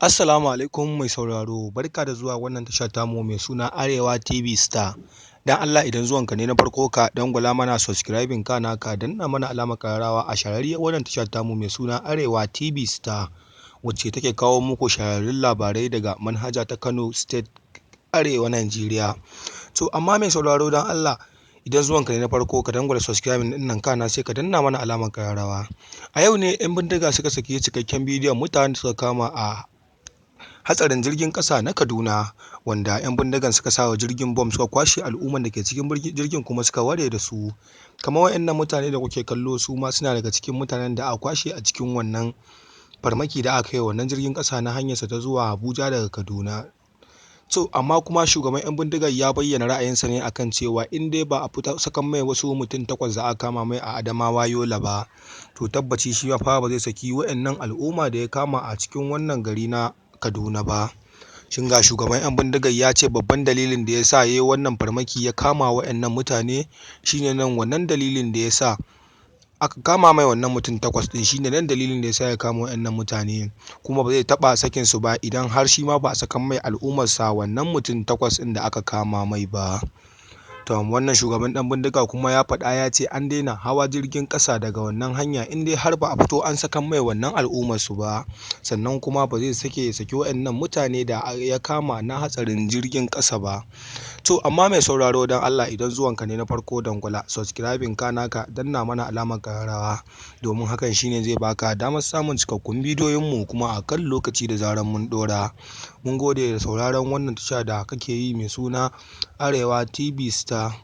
Assalamu alaikum mai sauraro, barka da zuwa wannan tasha tamu mai suna Arewa TV Star. Dan Allah idan zuwanka ne na farko, ka dangwala mana subscribing, kana ka danna mana alamar kararrawa a shahararriyar wannan tasha tamu mai suna Arewa TV Star, wacce take kawo muku shahararrun labarai daga manhaja ta Kano State, Arewa Nigeria. To amma mai sauraro, dan Allah idan zuwanka ne na farko, ka dangwala subscribing din nan, kana sai ka danna mana alamar kararrawa. A yau ne 'yan bindiga suka saki cikakken bidiyon mutanen da suka kama a hatsarin jirgin ƙasa na Kaduna, wanda 'yan bindigan suka sa wa jirgin bom, suka kwashe al'umman da ke cikin jirgin kuma suka ware da su. Kamar waɗannan mutane da kuke kallo, su ma suna daga cikin mutanen da aka kwashe a cikin wannan farmaki da aka kai wannan jirgin ƙasa na hanyarsa ta zuwa Abuja daga Kaduna. To amma kuma shugaban 'yan bindigar ya bayyana ra'ayinsa ne akan cewa in dai ba a fita sakan mai wasu mutum takwas da aka kama mai a Adamawa, Yola ba, to tabbaci shi fa ba zai saki waɗannan al'umma da ya kama a cikin wannan gari na Kaduna ba. Shin ga shugaban 'yan bindigar ya ce babban dalilin da ya sa ya yi wannan farmaki ya kama waɗannan mutane shine nan wannan dalilin da ya sa aka kama mai wannan mutum takwas ɗin, shine nan dalilin da ya sa ya kama waɗannan mutane, kuma ba zai taɓa sakin su ba idan har shi ma ba a sakan mai al'ummarsa wannan mutum takwas ɗin da aka kama mai ba. To wannan shugaban ɗan bindiga kuma ya faɗa, ya ce an daina hawa jirgin ƙasa daga wannan hanya in dai har ba a fito an sakan mai wannan al'ummar su ba, sannan kuma ba zai sake saki waɗannan mutane da ya kama na hatsarin jirgin ƙasa ba. To amma mai sauraro, don Allah idan zuwanka ne na farko, dangwala subscribing, kana ka danna mana alamar kararrawa, domin hakan shine zai baka damar samun cikakkun bidiyoyin mu kuma a kan lokaci da zarar mun ɗora. Mun gode da sauraron wannan tasha da kake yi mai suna Arewa TV Star.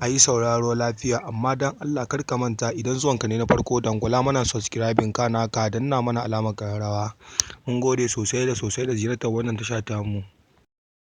A yi sauraro lafiya, amma don Allah kar ka manta, idan zuwanka ne na farko, dangwala mana subscribing, kana ka danna mana alamar kararrawa. Mun gode sosai da sosai da ziyartar wannan tasha tamu.